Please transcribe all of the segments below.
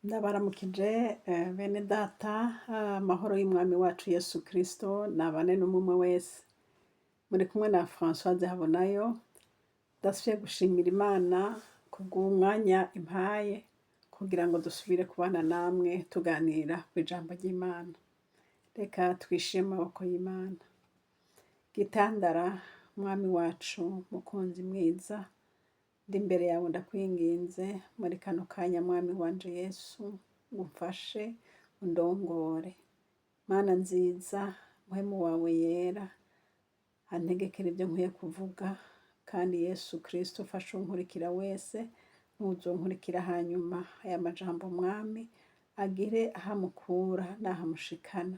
Ndabaramukije bene data, amahoro y'umwami wacu Yesu Kristo nabane n'umwe wese. Muri kumwe na Françoise Habonayo, ndasubiye gushimira Imana kubw'umwanya impaye kugira ngo dusubire kubana namwe tuganira kw'ijambo ry'Imana. Reka twishire mu maboko y'Imana. Gitandara, Mwami wacu, mukunzi mwiza, ndi imbere yawe ndakwinginze muri kano kanya Mwami wanje Yesu, umfashe undongore. Mana nziza, mpwemu wawe yera, antegekere ibyo nkwiye kuvuga, kandi Yesu Kristo ufashe unkurikira wese n'uzonkurikira hanyuma aya majambo Mwami agire aho amukura n'aho amushikana.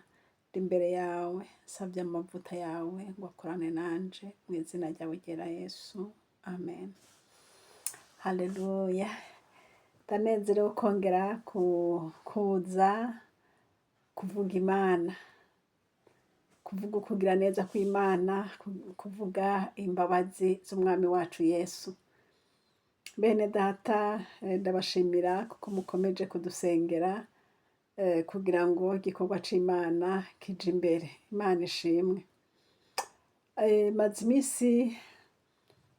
Ndi imbere yawe nsavye amavuta yawe ngo akorane nanje mu izina ryawe ryera Yesu, amen. Haleluya. Ndanezerewe kongera kuza kuvuga Imana, kuvuga ukugira neza kw'Imana, kuvuga imbabazi z'Umwami wacu Yesu. Bene data, ndabashimira kuko mukomeje kudusengera kugira ngo igikorwa c'Imana kije imbere. Imana ishimwe. Maze imisi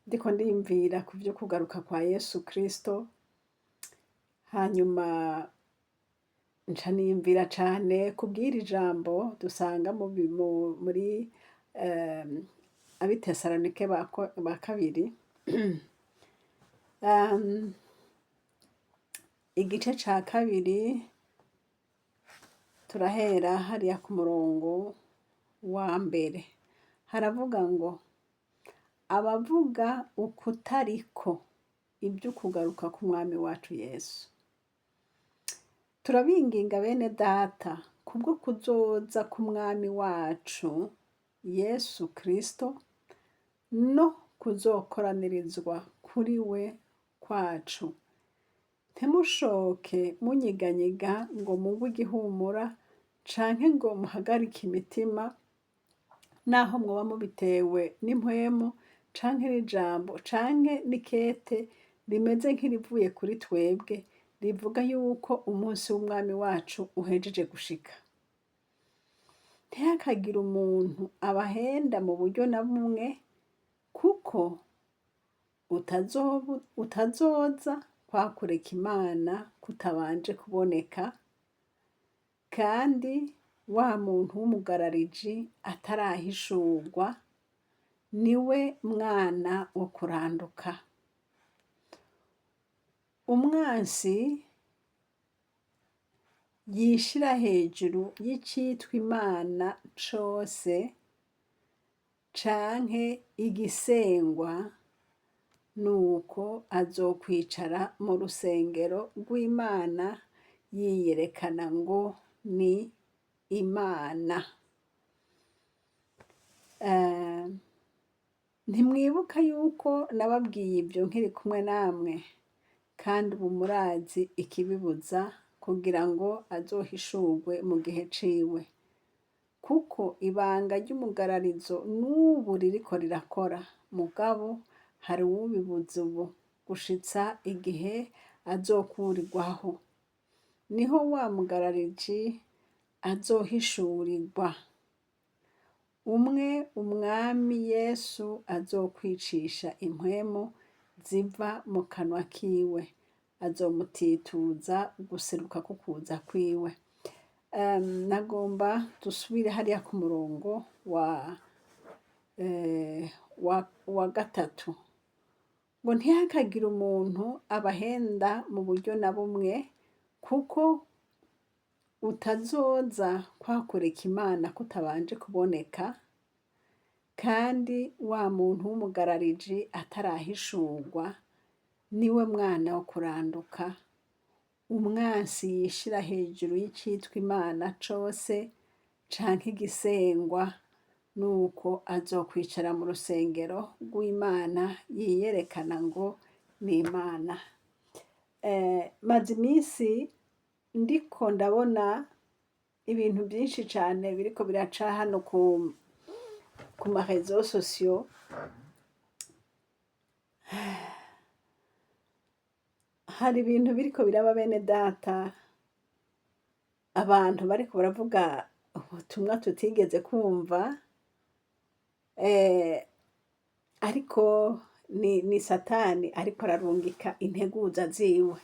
ndiko ndiyumvira ku vyo kugaruka kwa Yesu Kristo, hanyuma nca niyumvira cane kubw'iri jambo dusanga muri Abitesalonike ba kabiri, igice ca kabiri, turahera hariya ku murongo wa mbere. Haravuga ngo: "Abavuga ukutariko ivy'ukugaruka k'Umwami wacu Yesu. Turabinginga bene data kubwo kuzoza k'Umwami wacu Yesu Kristo no kuzokoranirizwa kuri we kwacu. Ntimushoke munyiganyiga ngo mugwe igihumura canke ngo muhagarike imitima, naho mwoba mubitewe n'impwemu canke n'ijambo canke n'ikete rimeze nk'irivuye kuri twebwe rivuga yuko umunsi w'Umwami wacu uhejeje gushika. Ntihakagire umuntu abahenda mu buryo na bumwe, kuko utazoza kwa kureka Imana kutabanje kuboneka, kandi wa muntu w'umugarariji atarahishurwa, niwe mwana wo kuranduka. Umwansi yishira hejuru y'icitwa Imana cose canke igisengwa, nuko azokwicara mu rusengero rw'Imana yiyerekana ngo ni Imana. Ntimwibuka yuko nababwiye ivyo nkiri kumwe namwe? Kandi ubu murazi ikibibuza kugira ngo azohishurwe mu gihe ciwe. Kuko ibanga ry'umugararizo n'ubu ririko rirakora, mugabo hari uwubibuza ubu gushitsa igihe azokurirwaho. Niho wa mugarariji azohishurirwa, umwe Umwami Yesu azokwicisha impwemu ziva mu kanwa kiwe, azomutituza guseruka k'ukuza kwiwe." Nagomba dusubire hariya ku murongo wa gatatu ngo: "Ntihakagire umuntu abahenda mu buryo na bumwe, kuko utazoza kwa kureka Imana kutabanje kuboneka, kandi wa muntu w'umugarariji atarahishurwa, niwe mwana wo kuranduka, umwansi yishira hejuru y'icitwa Imana cose canke igisengwa, nuko azokwicara mu rusengero rw'Imana yiyerekana ngo ni Imana." Maze iminsi ndiko ndabona ibintu vyinshi cane biriko biraca hano ku ma réseaux sociaux. Hari ibintu biriko biraba, bene data. Abantu bariko baravuga ubutumwa tutigeze kumva, ariko ni Satani ariko ararungika integuza ziwe.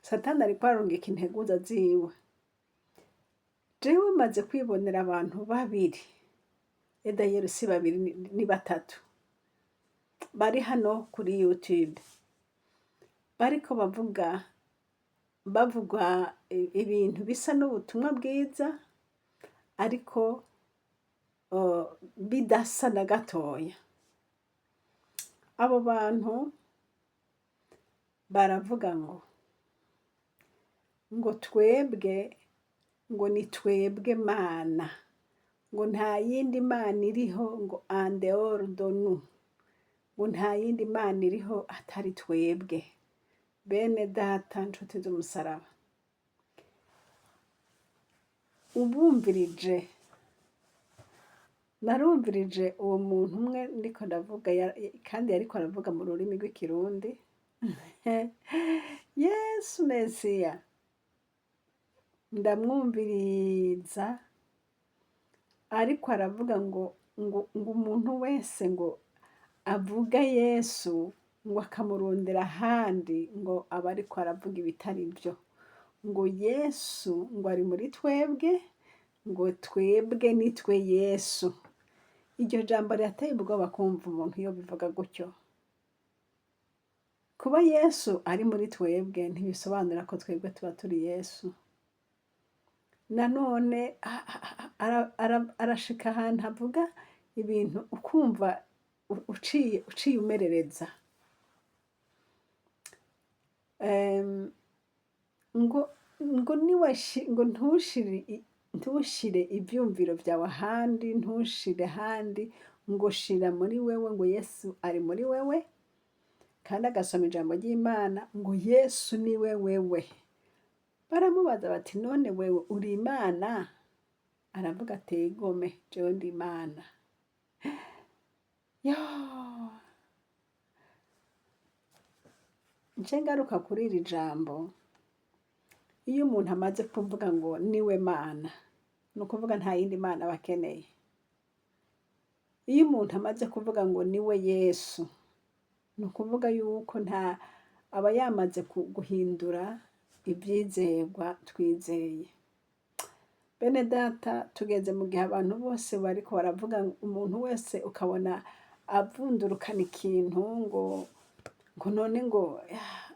Satani ariko ararungika integuza ziwe. Jewe maze kwibonera abantu babiri, et d'ailleurs si babiri, ni batatu, bari hano kuri YouTube bariko bavuga ibintu bisa n'ubutumwa bwiza, ariko bidasa na gatoya. Abo bantu baravuga ngo twebwe, ngo ni twebwe Mana, ngo nta yindi Mana iriho, ngo en dehors de nous, ngo nta yindi Mana iriho atari twebwe. Bene data, nshuti z'umusaraba, ubumvirije, narumvirije uwo muntu umwe ndiko ndavuga, kandi yariko aravuga mu rurimi rw'Ikirundi. Yesu Mesiya! Ndamwumviriza ariko aravuga ngo umuntu wese ngo avuga Yesu, ngo akamurondera ahandi, ngo aba ariko aravuga ibitari vyo, ngo Yesu ngo ari muri twebwe, ngo twebwe nitwe Yesu. Iryo jambo rirateye ubwoba kumva umuntu iyo bivuga gutyo. Kuba Yesu ari muri twebwe ntibisobanura ko twebwe tuba turi Yesu. Nanone arashika ahantu avuga ibintu ukumva uciye umerereza. Ngo ntushire ivyumviro vyawe ahandi, ntushire ahandi, ngo shira muri wewe, ngo Yesu ari muri wewe. Kandi agasoma ijambo ry'Imana ngo Yesu niwe wewe. Baramubaza bati: "None wewe uri Imana?" Aravuga ati: "Egome, jewe ndi Imana." Yo, nce ngaruka kuri iri jambo. Iyo umuntu amaze kuvuga ngo niwe Mana, ni ukuvuga nta yindi mana aba akeneye. Iyo umuntu amaze kuvuga ngo niwe Yesu, ni ukuvuga yuko nta aba yamaze guhindura ivyizerwa twizeye. Bene data, tugeze mu gihe abantu bose bariko baravuga, umuntu wese ukabona avundurukana ikintu, ngo none ngo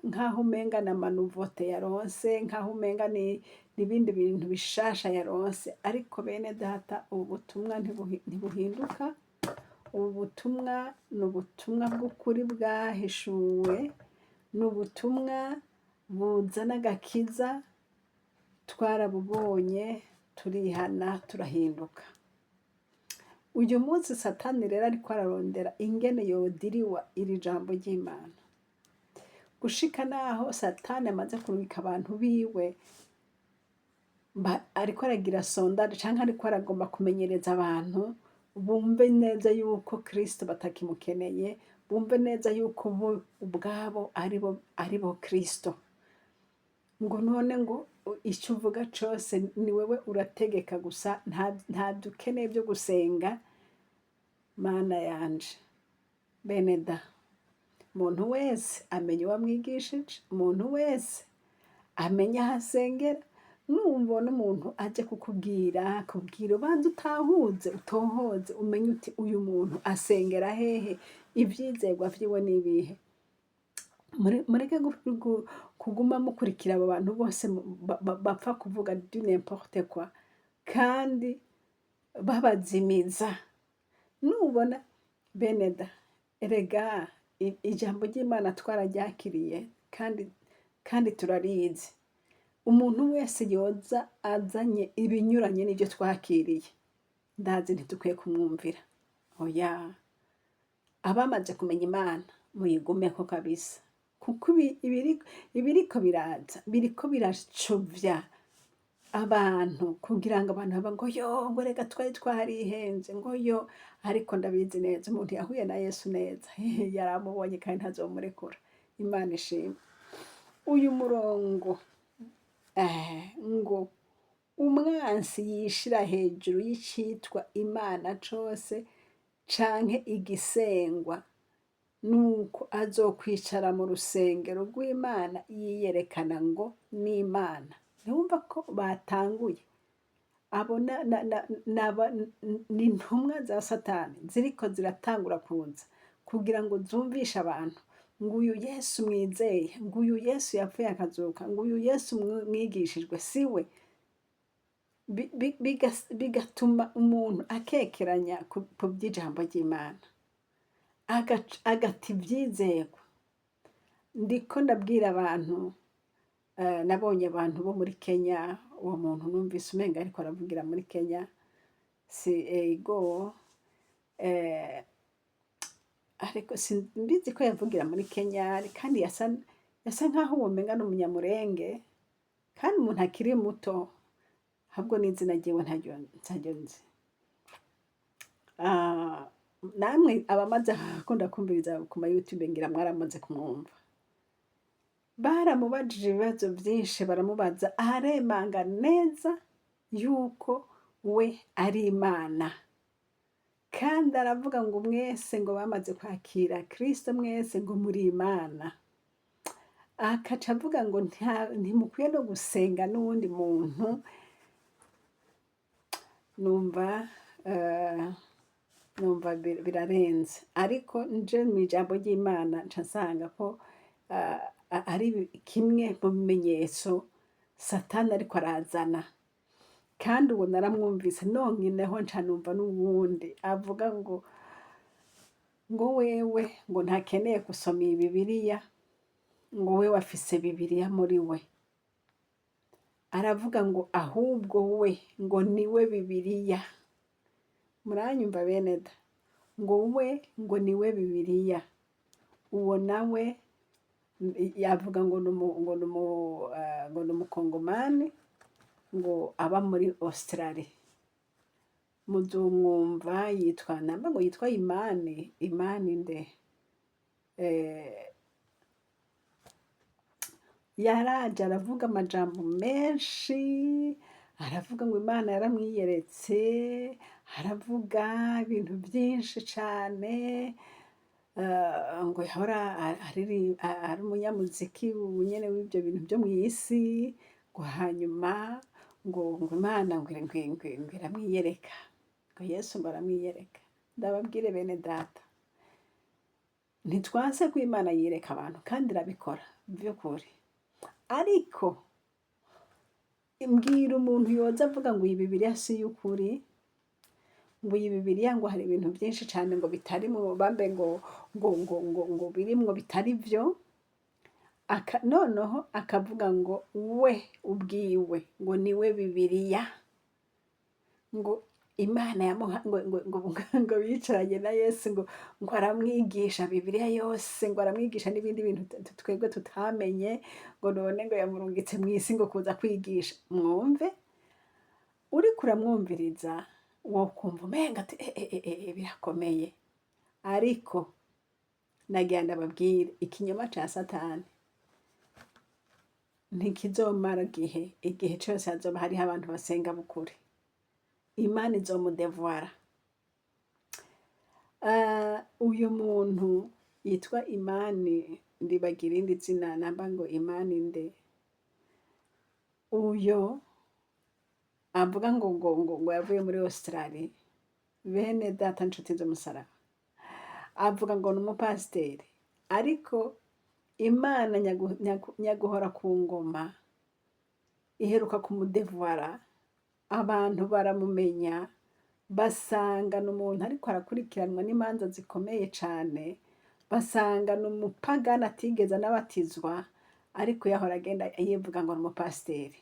nkaho umenga na ma nouveautés yaronse, nkaho umenga ni n'ibindi bintu bishasha yaronse. Ariko bene data, ubu butumwa ntibuhinduka. Ubu butumwa ni ubutumwa bw'ukuri bwahishuwe, ni ubutumwa buzana agakiza. Twarabubonye, turihana, turahinduka. Uyu munsi Satani rero ariko ararondera ingene yodiriwa iri jambo ry'Imana, gushika naho Satani amaze kurungika abantu biwe, ariko aragira sondage canke ariko aragomba kumenyereza abantu bumve neza yuko Kristo batakimukeneye, bumve neza yuko bo ubwabo aribo Kristo. Ngo none ngo icyo uvuga cose ni wewe urategeka gusa, nta ukeneye byo gusenga. Mana yanje, bene da, umuntu wese amenya uwamwigishije, umuntu wese amenya aho asengera. Numbona umuntu aje kukubwira, kubwira, ubanza utahuze, utohoze, umenye uti: "Uyu muntu asengera hehe? Ivyizerwa vyiwe n'ibihe?" Mureke kuguma mukurikira abo bantu bose bapfa kuvuga du n'importe quoi kandi babazimiza. Nubona, bene da, erega ijambo ry'Imana twararyakiriye kandi turarizi. Umuntu wese yoza azanye ibinyuranye n'ivyo twakiriye, ndazi ntidukwiye kumwumvira, oya. Abamaze kumenya Imana, muyigumeko kabisa, kuko ibiriko biraza biriko biracovya abantu, kugira ngo abantu baba ngo: "Yo," ngo: "Reka twari twarihenze," ngo: "Yo." Ariko ndabizi neza, umuntu yahuye na Yesu neza yaramubonye kandi ntazomurekura. Imana ishimwe. Uyu murongo Ngo umwansi yishira hejuru y'icitwa Imana cose canke igisengwa, nuko azokwicara mu rusengero rw'Imana yiyerekana ngo n'Imana. Ntiwumva ko batanguye? Abo ni intumwa za Satani ziriko ziratangura kuza kugira ngo zumvishe abantu ngo uyu Yesu mwizeye, ngo uyu Yesu yapfuye akazuka, ngo uyu Yesu mwigishijwe si we. Bigatuma umuntu akekeranya ku by'ijambo ry'Imana, agata ivyizerwa. Ndiko ndabwira abantu, nabonye abantu bo muri Kenya. Uwo muntu numvise umenga ariko aravugira muri Kenya, si ego, ariko simbizi ko yavugira muri Kenya, kandi yasa nkaho womenga n'Umunyamurenge, kandi umuntu akiri muto, ahubwo n'izina ryiwe ntaryo nzi. Ah, namwe abamaze akunda kumviriza ku ma YouTube, ngira mwaramaze kumwumva. Baramubajije ibibazo byinshi, baramubaza, aremanga neza yuko we ari Imana, kandi aravuga ngo mwese ngo bamaze kwakira Kristo, mwese ngo muri Imana. Akaca avuga ngo ntimukwiye no gusenga n'uwundi muntu. Numva birarenze, ariko nje mu ijambo ry'Imana nca nsanga ko ari kimwe mu bimenyetso Satani ariko arazana. Kandi ubu naramwumvise nongeneho, nca numva n'uwundi avuga ngo wewe ngo ntakeneye gusoma iyi Bibiliya, ngo wewe afise Bibiliya muri we. Aravuga ngo ahubwo we ngo niwe Bibiliya. Muranyumva, bene da? Ngo we ngo niwe Bibiliya. Uwo nawe yavuga ngo ni Umukongomani, ngo aba muri Australia. Muzumwumva, yitwa namba ngo yitwa Imani, Imani nde? Yaraje aravuga amajambo menshi, aravuga ngo Imana yaramwiyeretse, aravuga ibintu byinshi cane, ngo yahora ari umunyamuziki nyene w'ivyo bintu vyo mw'isi, ngo hanyuma ngo Imana ngo iramwiyereka, ngo Yesu ngo aramwiyereka. Ndababwire, bene data, ntitwanse ko Imana yiyereka abantu, kandi irabikora vy'ukuri, ariko mbwira umuntu yoza avuga ngo iyi Bibiliya si iy'ukuri, ngo iyi Bibiliya ngo hari ibintu byinshi cyane ngo bitarimwo, bambe ngo birimwo bitari byo, noneho akavuga ngo we ubwiwe ngo niwe Bibiliya, ngo Imana yamuha ngo bicaranye na Yesu, ngo aramwigisha Bibiliya yose, ngo aramwigisha n'ibindi bintu twebwe tutamenye, ngo none ngo yamurungitse mu isi ngo kuza kwigisha. Mwumve, uriko uramwumviriza wokumva umenga ati "Eh, eh, eh, eh, birakomeye." Ariko nagira ndababwire, ikinyoma ca Satani ntikizomara igihe. Igihe cose hazoba hariho abantu basenga bukuri, Imana izomudevwara. Uyu muntu yitwa Imani, ndibagira irindi zina, namba ngo Imani nde, uyo avuga ngo yavuye muri Australia, bene data, nshuti z'umusaraba, avuga ngo ni umupasiteri, ariko Imana nyaguhora ku ngoma iheruka kumudevwara, abantu baramumenya, basanga ni umuntu ariko arakurikiranwa n'imanza zikomeye cane, basanga ni umupagani atigeze anabatizwa, ariko yahora agenda yivuga ngo ni umupasiteri.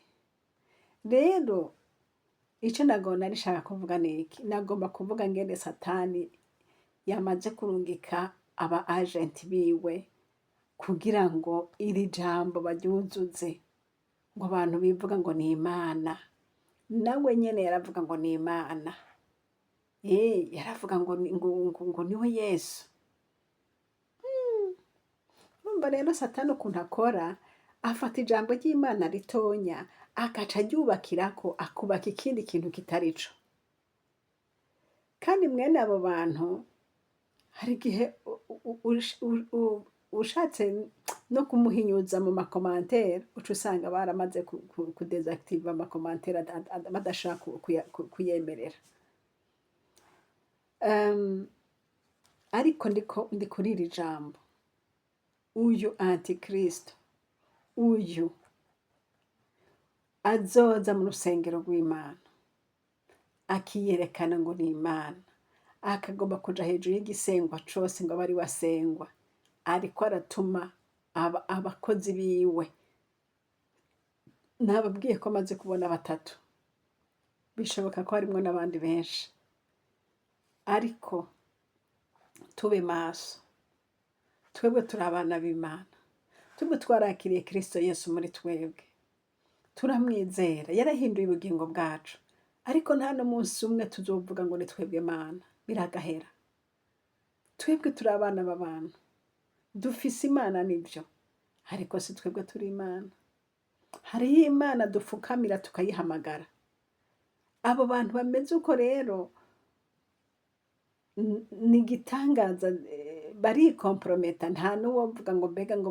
Rero ico nagomba nari kuvuga ni iki: nagomba kuvuga ngene Satani yamaze kurungika aba agent biwe kugira ngo iri jambo baryuzuze, ngo abantu bivuga ngo ni Imana. Nawe nyene yaravuga ngo ni Imana, yaravuga ngo niwe Yesu. Urumva rero Satani ukuntu akora, Afata ijambo ry'Imana ritonya agaca aryubakirako, akubaka ikindi kintu kitari co. Kandi mwene abo bantu hari igihe ushatse no kumuhinyuza mu ma commentaires, uca usanga baramaze kudésactiver ama commentaires, badashaka kuyemerera. Ariko ndiko ndi kuri iri jambo, uyu antikristo, uyu azoza mu rusengero rw'Imana akiyerekana ngo ni Imana, akagomba kuja hejuru y'igisengwa cose ngo abe ariwe asengwa, ariko aratuma abakozi biwe. Nababwiye ko amaze kubona batatu, bishoboka ko harimwo n'abandi benshi, ariko tube maso. Twebwe turi abana b'Imana, twebwe twarakiriye Kristo Yesu muri twebwe, turamwizera, yarahinduye ubugingo bwacu, ariko nta n'umunsi umwe tuzovuga ngo ni twebwe Mana, biragahera. Twebwe turi abana b'abantu, dufise Imana nivyo, ariko si twebwe turi Imana. Hariho Imana dupfukamira tukayihamagara. Abo bantu bameze uko rero ni igitangaza, baricompromettre. Nta n'uwovuga ngo mbega ngo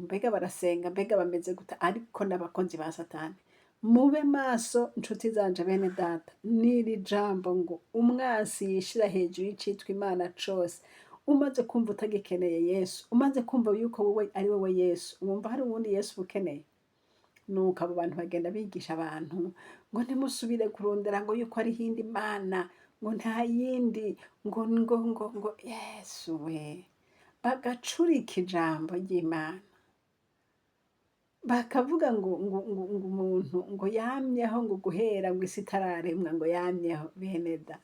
mbega barasenga, mbega bameze gute, ariko n'abakozi ba Satani. Mube maso, nshuti zanje, bene data. N'iri jambo ngo umwansi yishira hejuru y'icitwa Imana cose. Umaze kumva utagikeneye Yesu, umaze kumva yuko wowe ari wowe Yesu, wumva hari uwundi Yesu ukeneye? Nuko abo bantu bagenda bigisha abantu ngo ntimusubire kurondera ngo yuko ari iyindi mana, ngo nta yindi, ngo Yesu we. Bagacurika ijambo ry'Imana, bakavuga ngo umuntu ngo yamyeho, ngo guhera ngo isi itararemwa, ngo yamyeho. Bene da,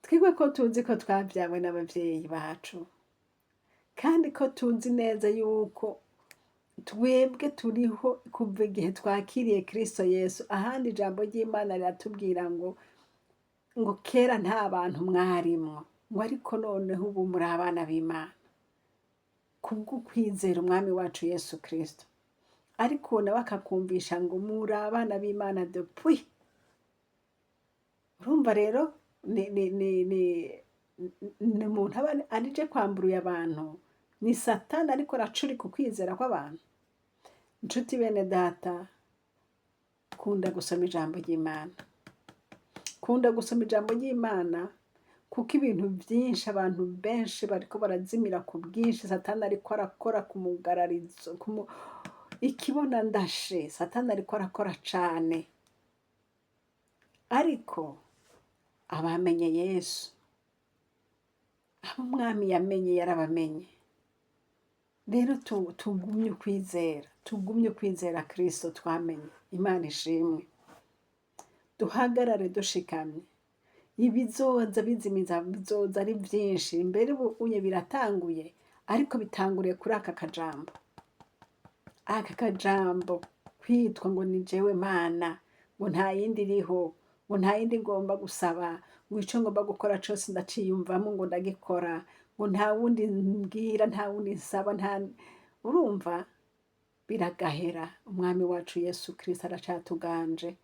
twebwe ko tuzi ko twabyawe n'abavyeyi bacu, kandi ko tuzi neza yuko twebwe turiho kuva igihe twakiriye Kristo Yesu. Ahandi ijambo ry'Imana riratubwira ngo kera nta bantu mwarimwo, ngo ariko noneho ubu muri abana b'Imana kubw'ukwizera Umwami wacu Yesu Kristo. Ariko uwo nawe akakumvisha ngo muri abana b'Imana depuis. Urumva rero ni umuntu aba arije kwamburuye abantu, ni Satani ariko aracurika ukwizera kw'abantu. Inshuti, bene data, kunda gusoma ijambo ry'Imana, kunda gusoma ijambo ry'Imana, kuko ibintu byinshi, abantu benshi bariko barazimira ku bwinshi. Satani ariko arakora ku mugararizo, ikibona ndashe. Satani ariko arakora cane, ariko abamenye Yesu, abo Umwami yamenye, yarabamenye. Rero tugumye ukwizera, tugumye ukwizera Kristo twamenye. Imana ishimwe. Duhagarare dushikamye. Ibizoza bizimiza bizoza ari byinshi. Mbere ubu unye biratanguye, ariko bitanguriye kuri aka kajambo, aka kajambo kwitwa ngo ni jewe Mana, ngo nta yindi iriho, ngo nta yindi ngomba gusaba, ngo ico ngomba gukora cose ndaciyumvamo, ngo ndagikora, ngo nta wundi mbwira, nta wundi nsaba, nta urumva biragahera. Umwami wacu Yesu Kristo aracatuganje,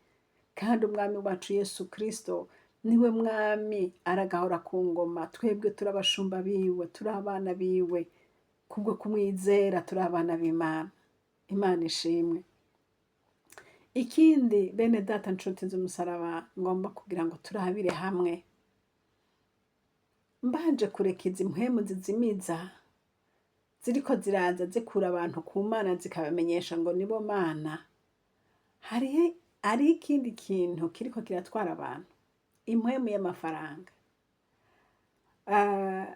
kandi Umwami wacu Yesu Kristo niwe mwami, aragahora ku ngoma. Twebwe turi abashumba biwe, turi abana biwe. Kubwo kumwizera turi abana b'Imana. Imana ishimwe. Ikindi, bene data, nshuti z'umusaraba, ngomba kugira ngo turabire hamwe, mbanje kureka izi mpwemu zizimiza ziriko ziraza zikura abantu ku Mana, zikabamenyesha ngo nibo Mana. Hariho ikindi kintu kiriko kiratwara abantu, impwemu y'amafaranga. Ah,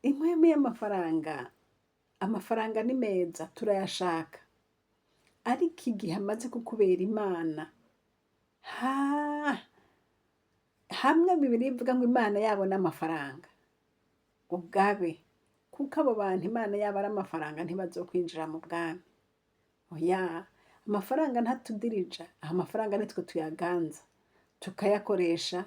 impwemu y'amafaranga. Amafaranga ni meza, turayashaka, ariko igihe amaze kukubera Imana, ha hamwe Bibiliya ivuga ngo Imana yabo n'amafaranga, ugabe, kuko abo bantu Imana yabo ari amafaranga ntibazokwinjira mu bwami. Oya, amafaranga ntatudirija. Amafaranga nitwe tuyaganza, tukayakoresha,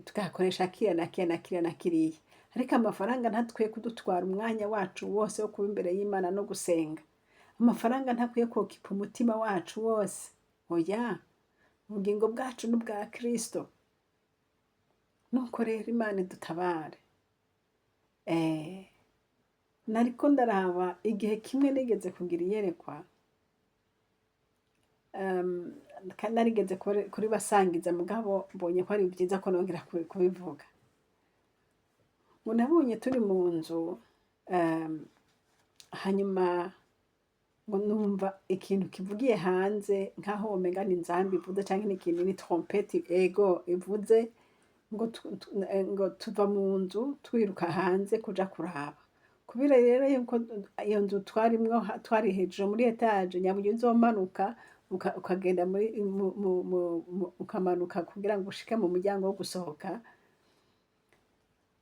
tukayakoresha kiriya na kiriya na kiriya na kiriya. Ariko amafaranga ntakwiye kudutwara umwanya wacu wose wo kuba imbere y'Imana no gusenga. Amafaranga ntakwiye kwokipa umutima wacu wose. Oya, ubugingo bwacu ni ubwa Kristo. Nuko rero Imana idutabare. Nariko ndaraba igihe kimwe nigeze kugira iyerekwa, narigeze kuribasangiza, mugabo mbonye ko ari vyiza ko nongera kubivuga. Ngo nabonye turi mu nzu, hanyuma ngo numva ikintu kivugiye hanze, nkaho womenga ni inzamba ivuze canke ni ikintu, ni trompette ego ivuze, ngo tuva mu nzu twiruka hanze kuja kuraba. Kubera rero yuko iyo nzu twarimwo twari hejuru muri étage, nyaburya uzomanuka ukagenda muri ukamanuka kugira ngo ushike mu muryango wo gusohoka.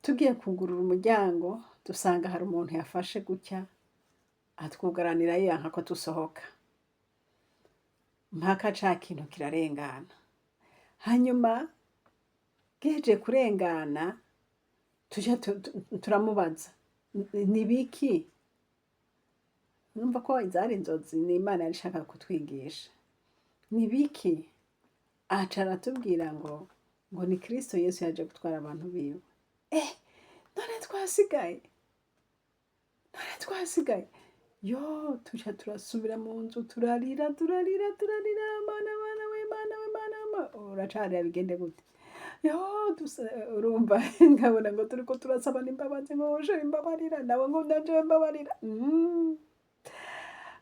Tugiye kugurura umuryango, dusanga hari umuntu yafashe gutya atwugaranira, yanka ko dusohoka mpaka ca kintu kirarengana. Hanyuma gihejeje kurengana, tuja turamubaza: "Ni biki?" Numva ko zari inzozi, ni Imana yari ishaka kutwigisha. "Ni biki?" Aca aratubwira ngo ni Kristo Yesu yaje gutwara abantu biwe. None twasigaye, none twasigaye yo! Tuca turasubira mu nzu, turarira, turarira, turarira: "Mana, Mana we, Mana we, Mana we!" Uracarira, bigende gute? Yo, urumva nkabona ngo turiko turasabana imbabazi, ngo je mbabarira, nawe ngo nanje mbabarira.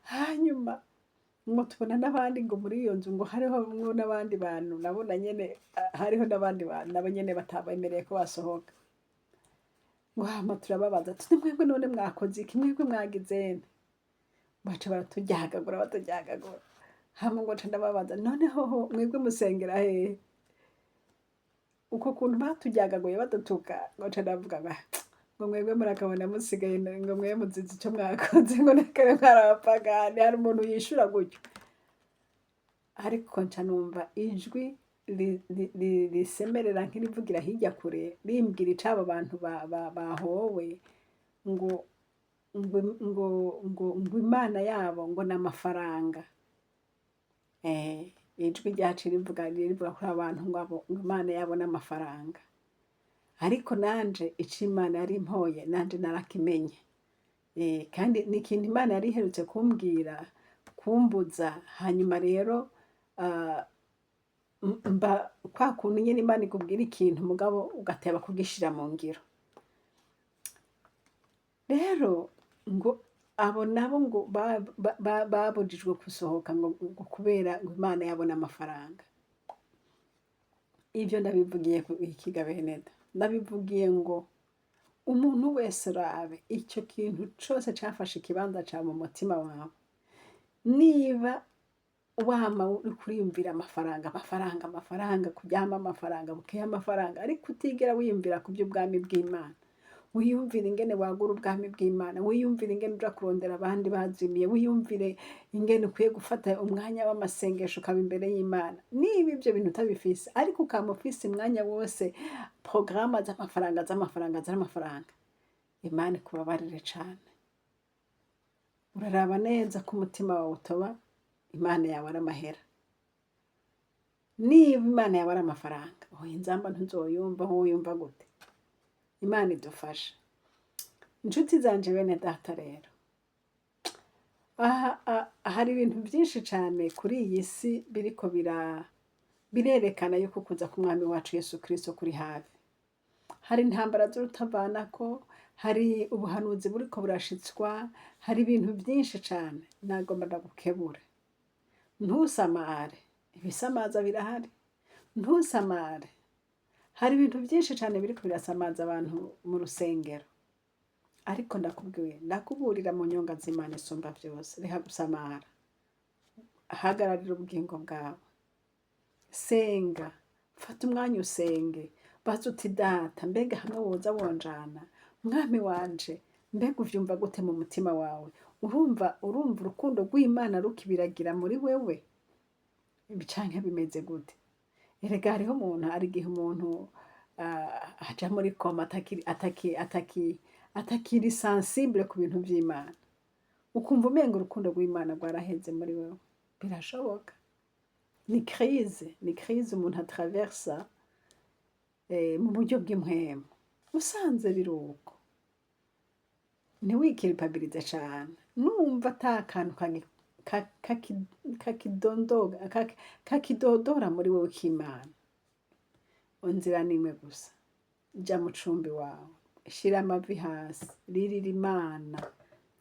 Hanyuma ngo tubona n'abandi, ngo muri iyo nzu ngo hariho mwo n'abandi bantu, nabona nyene, hariho n'abandi bantu nabo nyene batabemereye ko basohoka. Ngo hama turababaza tuti: "Mwebwe none mwakoze iki? Mwebwe mwagize nte?" Baca baraturyagagura, baturyagagura. Hama ngo nca ndababaza: "Noneho ho mwebwe musengera hehe?" Uko kuntu baturyagaguye badutuka, ngo nca ndavuga ngo mwebwe murakabona musigaye, ngo mwe muzize ico mwakoze, ngo nakare mwari abapagani. Hari umuntu yishura gutyo? Ariko nca numva ijwi risemerera nk'irivugira hirya kure, rimbwira ico abo bantu bahowe, ngo Imana yabo ngo ni amafaranga. Ijwi ryaciye rivuga kuri abo bantu ngo abo ngo Imana yabo ni amafaranga. Ariko nanje ico Imana yari impoye nanje narakimenye. Kandi ni ikintu Imana yari iherutse kumbwira, kumbuza. Hanyuma rero mba kwa kuntu nyene Imana ikubwira ikintu, mugabo ugateba kugishira mu ngiro. Rero ngo abo nabo ngo babujijwe gusohoka ngo kubera ngo Imana yabo n'amafaranga. Ivyo ndabivugiye ku ikiga, beneda, ndabivugiye ngo umuntu wese rabe ico kintu cose cafashe ikibanza cawe mu mutima wawe. Niba wama uriko uriyumvira amafaranga, amafaranga, amafaranga, kuryama amafaranga, bukeye amafaranga, ariko utigera wiyumvira ku vy'ubwami bw'Imana, wiyumvire ingene wagura ubwami bw'Imana, wiyumvire ingene uja kurondera abandi bazimiye, wiyumvire ingene ukwiye gufata umwanya w'amasengesho ukaba imbere y'Imana. Niba ivyo bintu utabifise, ariko ukama ufise umwanya wose porogaramu z'amafaranga, z'amafaranga, z'amafaranga, Imana ikubabarire cane. Uraraba neza ko umutima wawe utoba Imana yawe ari amahera. Niba Imana yawe ari amafaranga, oya, inzamba ntuzoyumva. Woyumva gute? Imana idufashe, inshuti zanje, bene data. Rero aha hari ibintu byinshi cyane kuri iyi si biriko birerekana yuko kuza k'umwami wacu Yesu Kristo kuri hafi. Hari intambara z'urutavanako, hari ubuhanuzi buriko burashitswa, hari ibintu byinshi cyane. Nagomba ndagukebure: ntusamare, ibisamaza birahari. Ntusamare, hari ibintu byinshi cyane biriko birasamaza abantu mu rusengero. Ariko ndakubwiye, ndakuburira mu nyonga z'Imana isumba byose: reka gusamara, hagararira ubugingo bwawe, senga, fata umwanya usenge, baza uti: "Data, mbega hamwe woza wonjana, mwami wanje, mbega uvyumva gute mu mutima wawe? Urumva urukundo rw'Imana rukibiragira muri wewe, ibi canke bimeze gute?" Erega hariho umuntu, hari igihe umuntu Aja muri coma, atakiri sensible ku bintu vy'Imana, ukumva umenga urukundo rw'Imana rwaraheze muri wewe. Birashoboka, ni crise, ni crise umuntu atraversa mu buryo bw'impwemu. Usanze biri uko, ntiwikiripabirize cane. Numva ata kantu kakidodora muri wewe k'Imana, inzira nimwe gusa: ja mu cumbi wawe, shira amavi hasi, ririra Imana,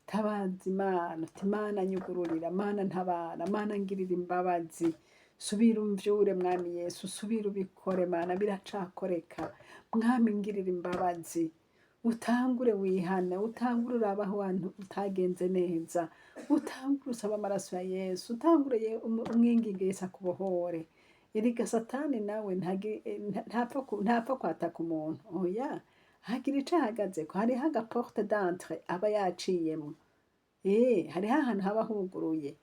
tabaza Imana uti: "Mana nyugururira, Mana ntabara, Mana ngirira imbabazi, subira umvyure, Mwami Yesu, subira ubikore, Mana, biracakoreka, Mwami ngirira imbabazi." Utangure wihane, utangure urabe aho hantu utagenze neza, utangure usabe amaraso ya Yesu, utangure umwinginge Yesu akubohore. Erega Satani nawe ntapfa kwataka umuntu, oya, hagira ico ahagazeko. Hariho aga porte d'entrée aba yaciyemwo, hariho ahantu haba huguruye,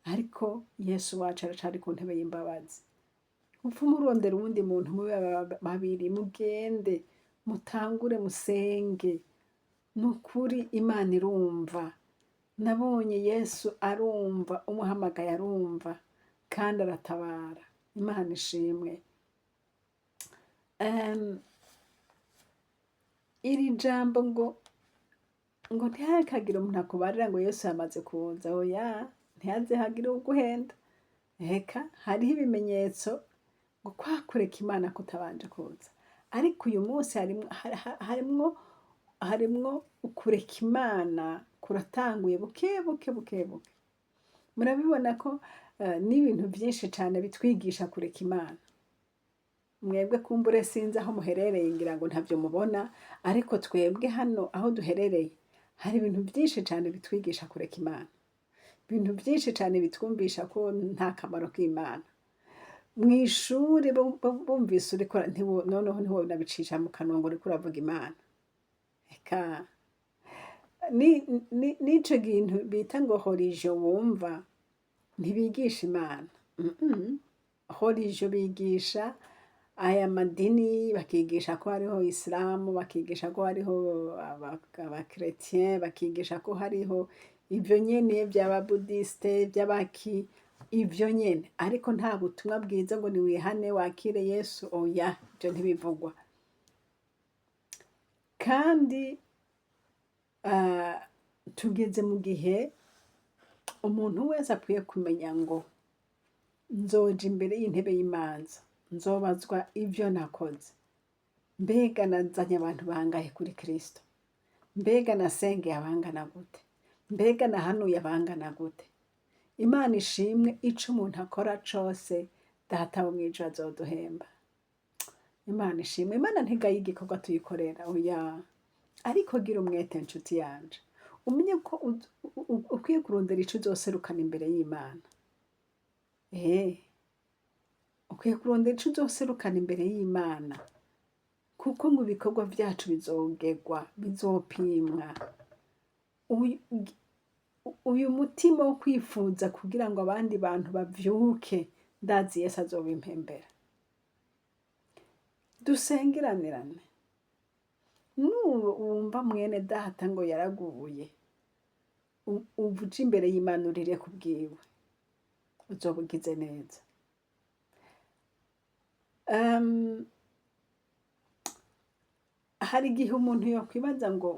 ariko Yesu wacu aracari ku ntebe y'imbabazi. Upfume urondera uwundi muntu, mube babiri, mugende mutangure musenge. Nukuri Imana irumva. Nabonye Yesu arumva, umuhamagaye arumva kandi aratabara. Imana ishimwe. Iri jambo ngo ntihakagire umuntu akubarira ngo Yesu yamaze kuza, oya, ntihaze hagire uguhenda. Eka hariho ibimenyetso ngo kwa kureka Imana kutabanje kuza, ariko uyu munsi harimwo ukureka Imana kuratanguye buke buke buke buke. Murabibona ko n'ibintu vyinshi cane bitwigisha kureka Imana. Mwebwe kumbure sinzi aho muherereye, ngira ngo ntavyo mubona, ariko twebwe hano aho duherereye hari ibintu vyinshi cane bitwigisha kureka Imana, ibintu vyinshi cane bitwumvisha ko nta kamaro k'Imana. Mw'ishure bumvise uriko noneho ntiwonabicisha mu kanwa ngo uriko uravuga Imana. Eka n'ico kintu bita ngo religion, wumva ntibigisha Imana. Religion bigisha aya madini, bakigisha ko hariho isilamu, bakigisha ko hariho aba chrétien, bakigisha ko hariho ivyo nyene vy'ababudiste, vy'abaki, ivyo nyene, ariko nta butumwa bwiza ngo niwihane wakire Yesu, oya, ivyo ntibivugwa. Kandi tugeze mu gihe umuntu wese akwiye kumenya ngo nzoja imbere y'intebe y'imanza, nzobazwa ivyo nakoze. Mbega nazanye abantu bangahe kuri Kristo? Mbega nasengeye abangana gute? Mbega nahanuye abangana gute? Imana ishimwe, ico umuntu akora cose, Data wo mw'ijuru azoduhemba. Imana ishimwe. Imana ntigaye igikorwa tuyikorera, oya. Ariko gira umwete, nshuti yanje, umenye ko ukwiye kurondera ico uzoserukana imbere y'Imana. Ukwiye kurondera ico uzoserukana imbere y'Imana, kuko ngo ibikorwa vyacu bizogerwa, bizopimwa. Uyu mutima wo kwifuza kugira ngo abandi bantu bavyuke, ndazi Yesu azobimpembera. Dusengeranirane. Nubu wumva mwene data ngo yaraguye, uje imbere y'Imana urire kubwiwe, uzoba ugize neza. Hari igihe umuntu yokwibaza ngo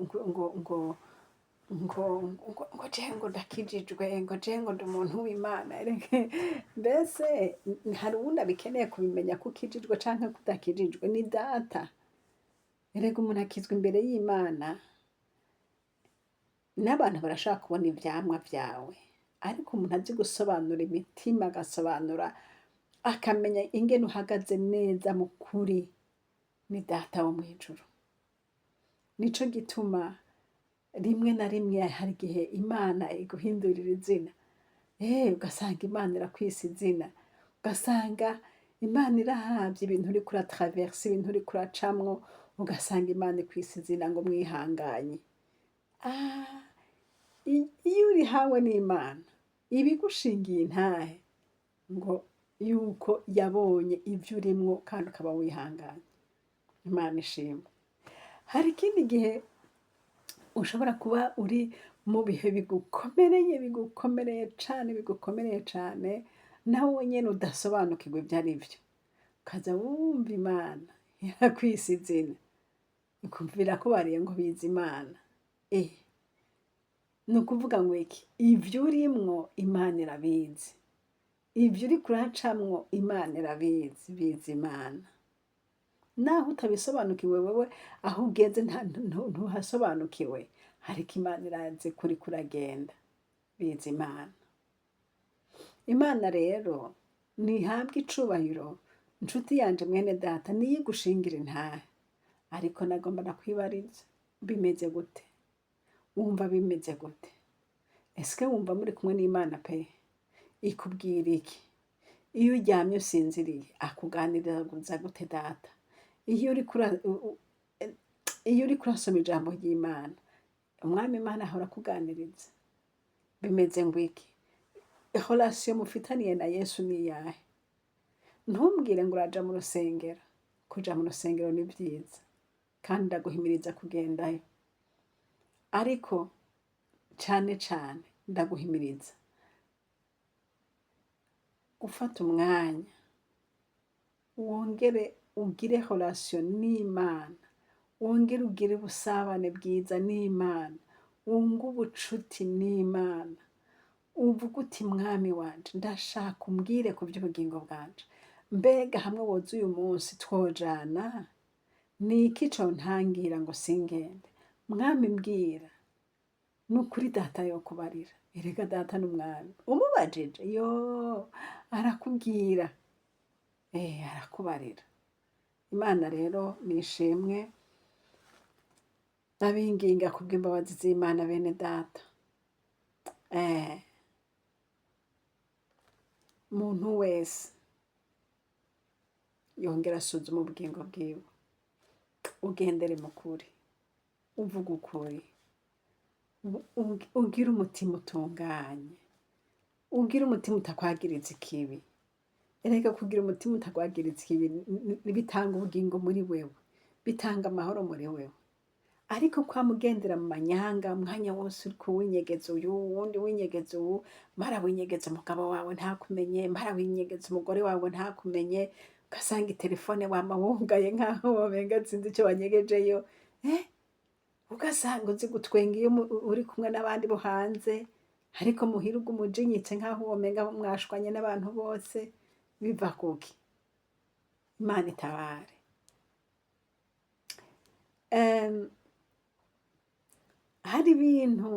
jewe ngo ndakijijwe, ngo jewe ngo ndi umuntu w'Imana. Mbese hari uwundi abikeneye kubimenya ko ukijijwe canke ko udakijijwe? Ni Data. Erega umuntu akizwa imbere y'Imana, n'abantu barashobora kubona ivyamwa vyawe, ariko umuntu azi gusobanura imitima, agasobanura, akamenya ingene uhagaze neza mu kuri, ni Data wo mw'ijuru. Nico gituma rimwe na rimwe hari igihe Imana iguhindurira izina, ugasanga Imana irakwise izina, ugasanga Imana iraravye ibintu uriko uratraversa, ibintu uriko uracamwo, ugasanga Imana ikwise izina ngo mwihanganye. Iyo urihawe n'Imana, iba igushingiye intahe ngo yuko yabonye ivyo urimwo kandi ukaba wihanganye. Imana ishimwe. Hari ikindi gihe ushobora kuba uri mu bihe bigukomereye, bigukomereye cane, bigukomereye cane, nawe wenyene udasobanukirwa ivyo ari vyo, ukaza wumva Imana yarakwise izina, ukumva irakubariye ngo biza Imana. Ni ukuvuga ngo iki? Ivyo urimwo Imana irabizi, ivyo uriko uracamwo Imana irabizi, biza Imana. Naho utabisobanukiwe wewe, aho ugeze ntuhasobanukiwe, ariko Imana irazi ko uriko uragenda, biza Imana. Imana rero ntihabwa icubahiro, nshuti yanje, mwene data, niyo igushingira intahe. Ariko nagomba ndakwibariza, bimeze gute? Wumva bimeze gute? Ese wumva muri kumwe n'Imana pe? Ikubwira iki? Iyo uryamye usinziriye, akuganiriza gute data? Iyo uriko urasoma ijambo ry'Imana, Umwami Imana ahora akuganiriza? Bimeze ngo iki? Relation mufitaniye na Yesu ni iyahe? Ntumbwire ngo uraja mu rusengero. Kuja mu rusengero ni vyiza kandi ndaguhimiriza kugendayo, ariko cane cane ndaguhimiriza gufata umwanya wongere ugire relation n'Imana, wongere ugire ubusabane bwiza n'Imana, wunge ubucuti n'Imana, uvuge uti: "Mwami wanje, ndashaka umbwire ku vy'ubugingo bwanje. Mbega hamwe woza uyu munsi twojana, ni iki contangira ngo singende? Mwami, mbwira." Ni ukuri data yokubarira. Erega data n'umwami, umubajije yo arakubwira, arakubarira. Imana rero nishimwe. Ndabinginga kubw'imbabazi z'Imana, bene data, muntu wese yongera asuzuma ubugingo bwiwe, ugendere mu kuri, uvuga ukuri, ugire umutima utunganye, ugire umutima utakwagiriza ikibi. Erega kugira umutima utakwagiriza ikibi bitanga ubugingo muri wewe, bitanga amahoro muri wewe. Ariko kwamugendera mu manyanga umwanya wose, uriko winyegeza uyu, uwundi winyegeza uwu, mara winyegeza umugabo wawe ntakumenye, mara winyegeza umugore wawe ntakumenye, ugasanga itelefone wama wugaye nkaho womenga sinzi ico wanyegejeyo, ugasanga uzi gutwenga iyo uri kumwe n'abandi bo hanze, ariko muhira uguma ujinyitse nkaho womenga mwashwanye n'abantu bose. Biva kuki? Imana itabare. Hari ibintu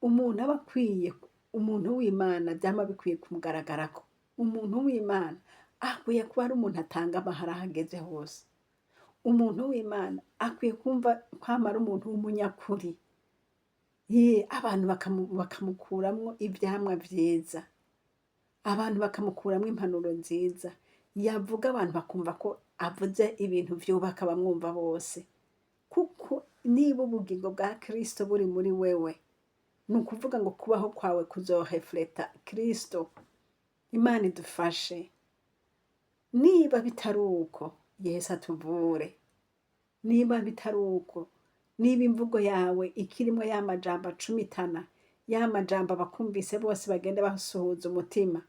umuntu aba akwiye, umuntu w'Imana vyama bikwiye kumugaragarako. Umuntu w'Imana akwiye kuba ari umuntu atanga amahoro aho ageze hose. Umuntu w'Imana akwiye kumva kwama ari umuntu w'umunyakuri. Ye, abantu bakamukuramwo ivyamwa vyiza, abantu bakamukuramwo impanuro nziza, yavuga abantu bakumva ko avuze ibintu vyubaka abamwumva bose. Kuko niba ubugingo bwa Kristo buri muri wewe, ni ukuvuga ngo kubaho kwawe kuzorefleta Kristo. Imana idufashe. Niba bitari uko, Yesu atuvure. Niba bitari uko, niba imvugo yawe ikirimwo ya majambo acumitana, ya majambo abakumvise bose bagenda basuhuza umutima,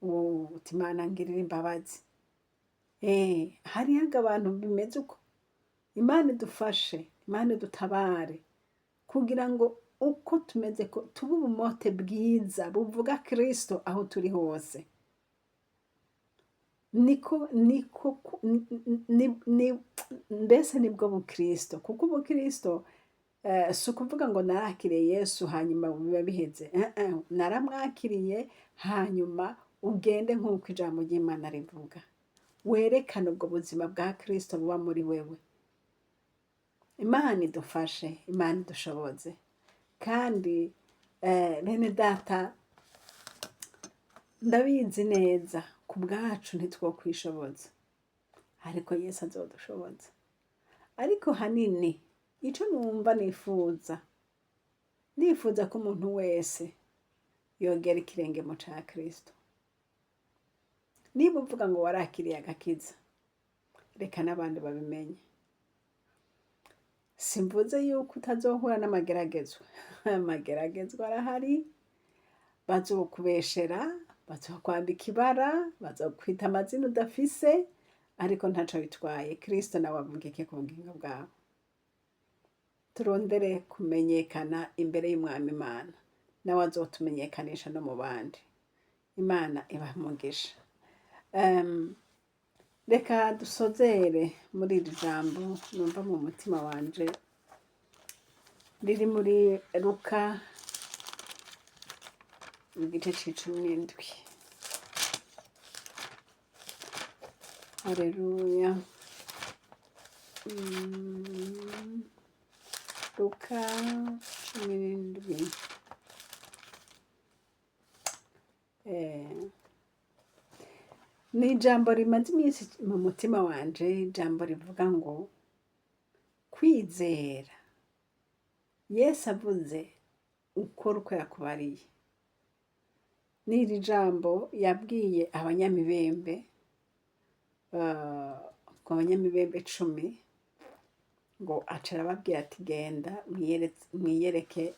uti: "Imana ngirira imbabazi." Hariho abantu bimeze uko. Imana idufashe, Imana idutabare, kugira ngo uko tumeze ko tube ubumote bwiza buvuga Kristo aho turi hose. Niko ni mbese nibwo bukristo, kuko ubukristo si ukuvuga ngo narakiriye Yesu hanyuma biba biheze. Naramwakiriye, hanyuma ugende nk'uko ijambo ry'Imana rivuga, werekane ubwo buzima bwa Kristo buba muri wewe. Imana idufashe, Imana idushoboze. Kandi bene data, ndabizi neza ku bwacu ntitwokwishoboza, ariko Yesu azodushoboza. Ariko hanini ico numva nifuza, ndifuza ko umuntu wese yogera ikirenge mu ca Kristo. Niba uvuga ngo warakiriye agakiza, Reka n'abandi babimenye. Simvuze yuko utazohura n'amageragezwa. Amageragezwa arahari, bazokubeshera, bazokwambika ibara, bazokwita amazina udafise, ariko ntaco bitwaye. Kristo nawe avuga iki ku bugingo bwawe? Turondere kumenyekana imbere y'Umwami Imana, nawe azotumenyekanisha no mu bandi. Imana ibahe umugisha. Reka dusozere muri iri jambo numva mu mutima wanje, riri muri Luka igice c'17. Haleluya. Luka 17. Ni ijambo rimaze iminsi mu mutima wanje, ijambo rivuga ngo kwizera. Yesu avuze ukora uko yakubariye. Ni iri jambo yabwiye abanyamibembe, ku banyamibembe 10, ngo aca arababwira ati genda mwiyereke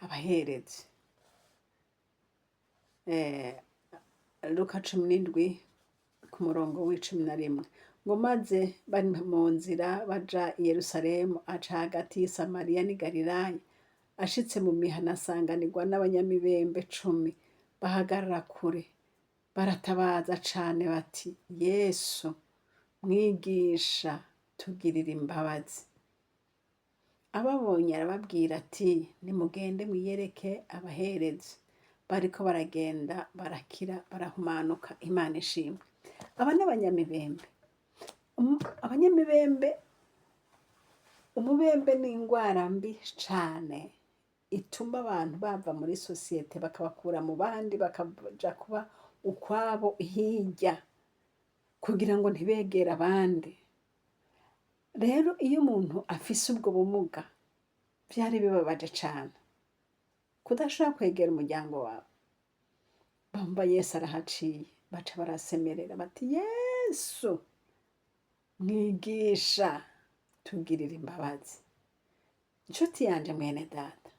abaherezi. Luka 17 ku murongo w'11, ngo maze bari mu nzira baja i Yerusalemu, aca hagati y'i Samariya n'i Galilaya. Ashitse mu mihana asanganirwa n'abanyamibembe 10, bahagarara kure, baratabaza cane bati Yesu mwigisha, tugirire imbabazi. Ababonye arababwira ati nimugende mwiyereke abaherezi. Bariko baragenda barakira, barahumanuka. Imana ishimwe. Aba n'abanyamibembe. Abanyamibembe, umubembe ni ingwara mbi cane ituma abantu bava muri sosiyete, bakabakura mu bandi, bakaja kuba ukwabo hirya kugira ngo ntibegere abandi. Rero iyo umuntu afise ubwo bumuga, vyari bibabaje cane kudashobora kwegera umuryango wawe. Bumva Yesu arahaciye, baca barasemerera bati Yesu mwigisha, tugirire imbabazi. Inshuti yanje mwene data,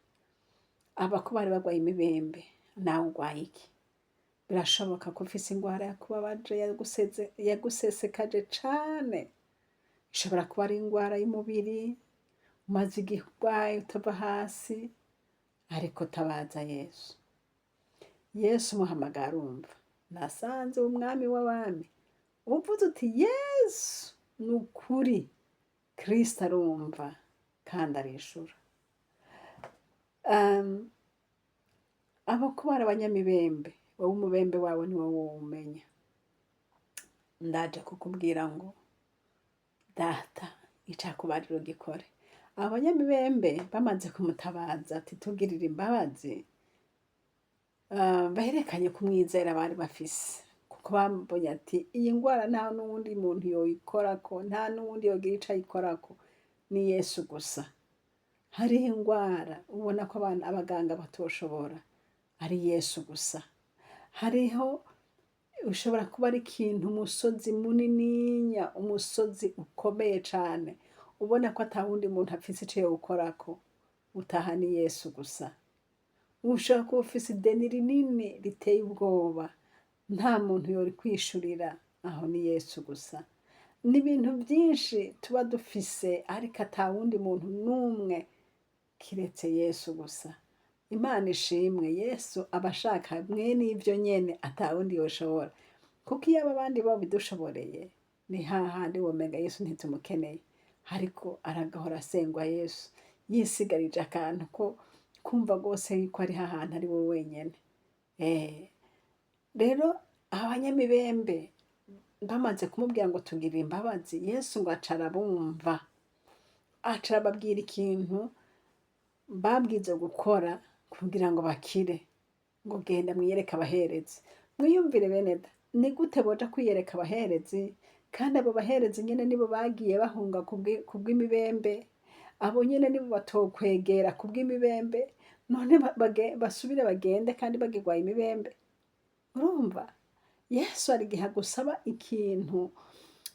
aba ko bari barwaye imibembe, nawe urwaye iki? Birashoboka ko ufise ingwara yakubabaje, yagusesekaje cane. Ishobora kuba ari ingwara y'umubiri, umaze igihe urwaye utava hasi, ariko tabaza Yesu. Yesu umuhamagara arumva. Nasanze umwami w'abami. Uvuze uti Yesu, ni ukuri Kristo arumva kandi arishura. Abo ko bari abanyamibembe, wowe umubembe wawe ni wowe wowumenya. Ndaje kukubwira ngo data icakubarira ugikore. Abanyamibembe bamaze kumutabaza ati tugirire imbabazi, berekanye kumwizera bari bafise, kuko bambonye ati iyi ngwara nta n'uwundi muntu yoyikorako, nta n'uwundi yogira ico ayikorako, ni Yesu gusa. Hariho ingwara ubona ko abaganga batoshobora, ari Yesu gusa. Hariho ushobora kuba ari ikintu, umusozi munininya, umusozi ukomeye cane, ubona ko ata wundi muntu afise ico yowukorako, utaha ni Yesu gusa. Ushobora kuba ufise ideni rinini riteye ubwoba, nta muntu yorikwishurira, aho ni Yesu gusa. Ni ibintu byinshi tuba dufise, ariko ata wundi muntu n'umwe kiretse Yesu gusa. Imana ishimwe, Yesu aba ashaka mwene ivyo nyene ata wundi yoshobora. Kuko iyo abandi bo bidushoboreye, ni hahandi womenga Yesu ntitumukeneye. Ariko aragahora asengwa Yesu, yisigarije akantu ko kumva rwose yuko ari hahantu ari we wenyene. Rero abanyamibembe bamaze kumubwira ngo tugirire imbabazi, Yesu ngo aca arabumva, aca arababwira ikintu babwize gukora kugira ngo bakire, ngo genda mwiyereke abaherezi. Mwiyumvire bene da, ni gute boja kwiyereka abaherezi, kandi abo baherezi nyene nibo bagiye bahunga kubw'imibembe, abo nyene nibo batokwegera kubw'imibembe, none basubire bagende kandi bagirwaye imibembe? Urumva Yesu hari igihe agusaba ikintu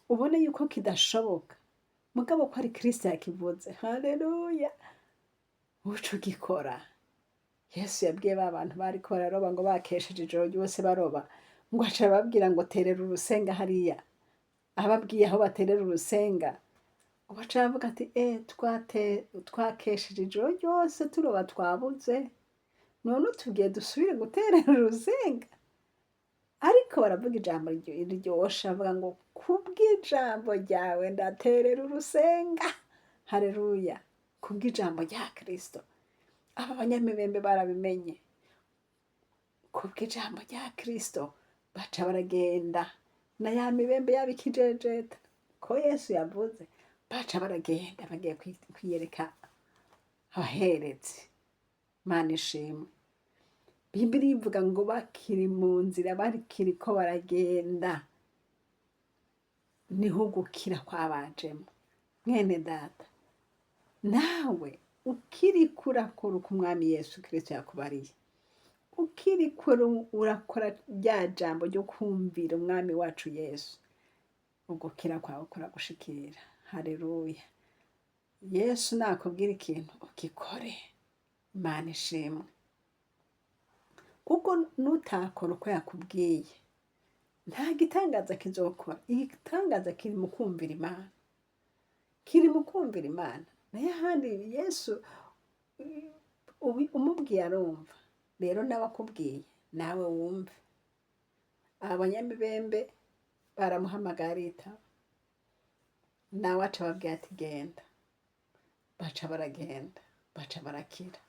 Ubone yuko kidashoboka, mugabo ko ari Kristo yakivuze. Haleluya! Uca ugikora. Yesu yabwiye ba bantu bariko bararoba ngo bakesheje ijoro ryose baroba, ngo aca ababwira ngo terera urusenga hariya. Ababwiye aho baterera urusenga, baca bavuga ati twakesheje ijoro ryose turoba, twabuze, none utubwiye dusubire guterera urusenga. Ariko baravuga ijambo riryoshe, bavuga ngo kubw'ijambo ryawe ndaterera urusenga. Haleluya! Kubw'ijambo rya Kristo. Aba banyamibembe barabimenye, kubw'ijambo rya Kristo baca baragenda na ya mibembe yaba ikijejeta ko Yesu yavuze, baca baragenda bagiye kwiyereka abaherezi. Mana ishimwe! Bibiliya ivuga ngo bakiri mu nzira, bakiriko baragenda, niho gukira kwabajemo. Mwene data, nawe ukiriko urakora uko Umwami Yesu Kristo yakubariye, ukiriko urakora rya jambo ryo kumvira Umwami wacu Yesu, ugukira kwawe kuragushikira. Haleluya! Yesu nakubwira ikintu, ugikore. Imana ishimwe! Kuko nutakora uko yakubwiye, nta gitangaza kizokora. Igitangaza kiri mu kumvira Imana, kiri mu kumvira Imana. Nayo ahandi Yesu umubwiye arumva. Rero nawe akubwiye, nawe wumve. Abanyamibembe baramuhamagara aritaba, nawe aca ababwira ati genda, baca baragenda, baca barakira.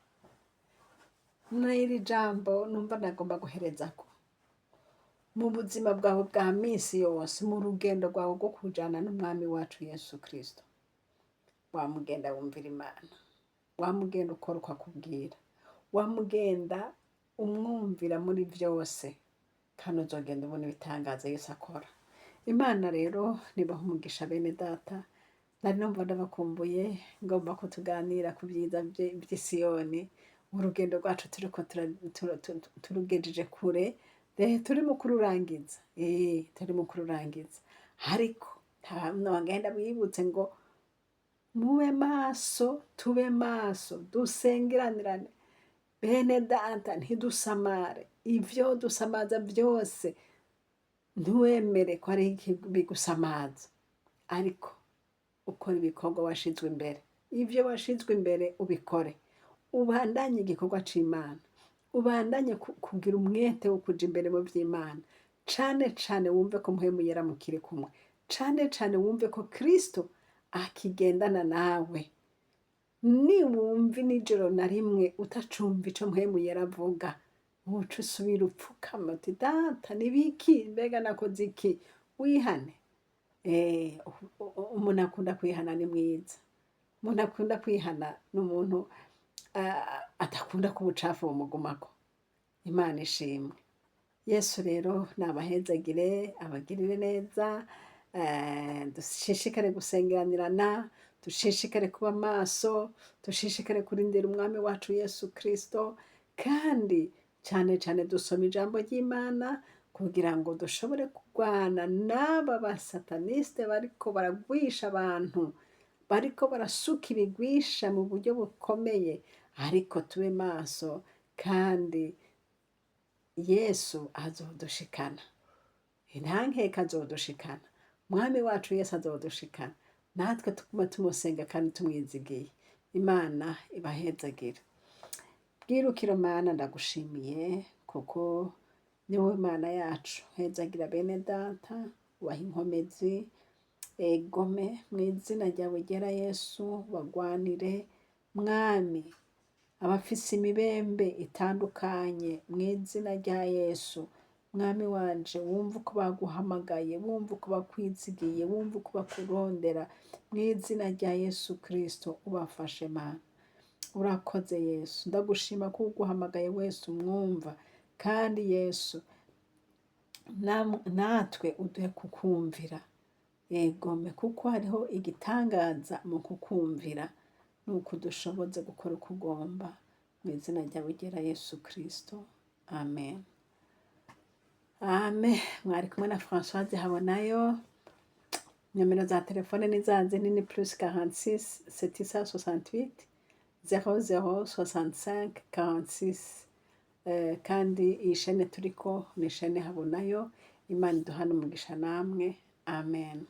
N'iri jambo numva nagomba guherezako mu buzima bwawe bwa minsi yose, mu rugendo rwawe rwo kujana n'Umwami wacu Yesu Kristo, wamugenda wumvira Imana, wamugenda ukora uko akubwira, wamugenda umwumvira muri vyose, kandi uzogenda ubona ibitangaza Yesu akora. Imana rero nibaha umugisha, bene data. Nari numva ndabakumbuye, ngomba ko tuganira ku vyiza vy'Isiyoni. Urugendo rwacu turiko turugejeje kure, turi mu kururangiza, turi mu kururangiza. Ariko nogenda bibutse ngo mube maso, tube maso, dusengeranirane, bene data, ntidusamare. Ivyo dusamaza vyose, ntiwemere ko ari bigusamaza, ariko ukora ibikorwa washizwe imbere. Ivyo washizwe imbere ubikore, ubandanye igikorwa c'Imana, ubandanye kugira umwete wo kuja imbere mu vy'Imana. Cane cane wumve ko Mpwemu Yera mukiri kumwe, cane cane wumve ko Kristo akigendana nawe. Niwumva nijoro na rimwe utacumva ico Mpwemu Yera avuga, uca usubira upfukama uti data, nibiki? Mbega nakoze iki? Wihane. Umuntu akunda kwihana ni mwiza. Umuntu akunda kwihana ni umuntu adakunda ko ubucafu bumugumako. Imana ishimwe! Yesu rero nabahezagire, abagirire neza. Dushishikare gusengeranirana, dushishikare kuba maso, dushishikare kurindira Umwami wacu Yesu Kristo, kandi cane cane dusoma ijambo ry'Imana kugira ngo dushobore kurwana n'aba basataniste bariko baragwisha abantu, bariko barasuka ibigwisha mu buryo bukomeye. Ariko tube maso, kandi Yesu azodushikana, nta nkeka, azodushikana. Mwami wacu Yesu azodushikana, natwe tuguma tumusenga kandi tumwizigiye. Imana ibahezagire. Bwirukiro Mana, ndagushimiye kuko ni wowe Mana yacu. Hezagira bene data, ubaha inkomezi, egome mu izina ryawe ryera Yesu, bagwanire Mwami abafise imibembe itandukanye mu izina rya Yesu. Mwami wanje, wumva uko baguhamagaye, wumva uko bakwizigiye, wumva uko bakurondera, mu izina rya Yesu Kristo ubafashe Mana. Urakoze Yesu, ndagushima ko uguhamagaye wese umwumva. Kandi Yesu, natwe uduhe kukumvira, yegome, kuko hariho igitangaza mu kukumvira. Nuko udushoboze gukora uko ugomba, mu izina ryawe ryera Yesu Kristo, amen, amen. Mwari kumwe na Françoise Habonayo. Nomero za telefone ni za zindi, ni +46 768 00 65 46. Kandi iyi shene turiko ni shene Habonayo. Imana iduhane umugisha namwe. Amen.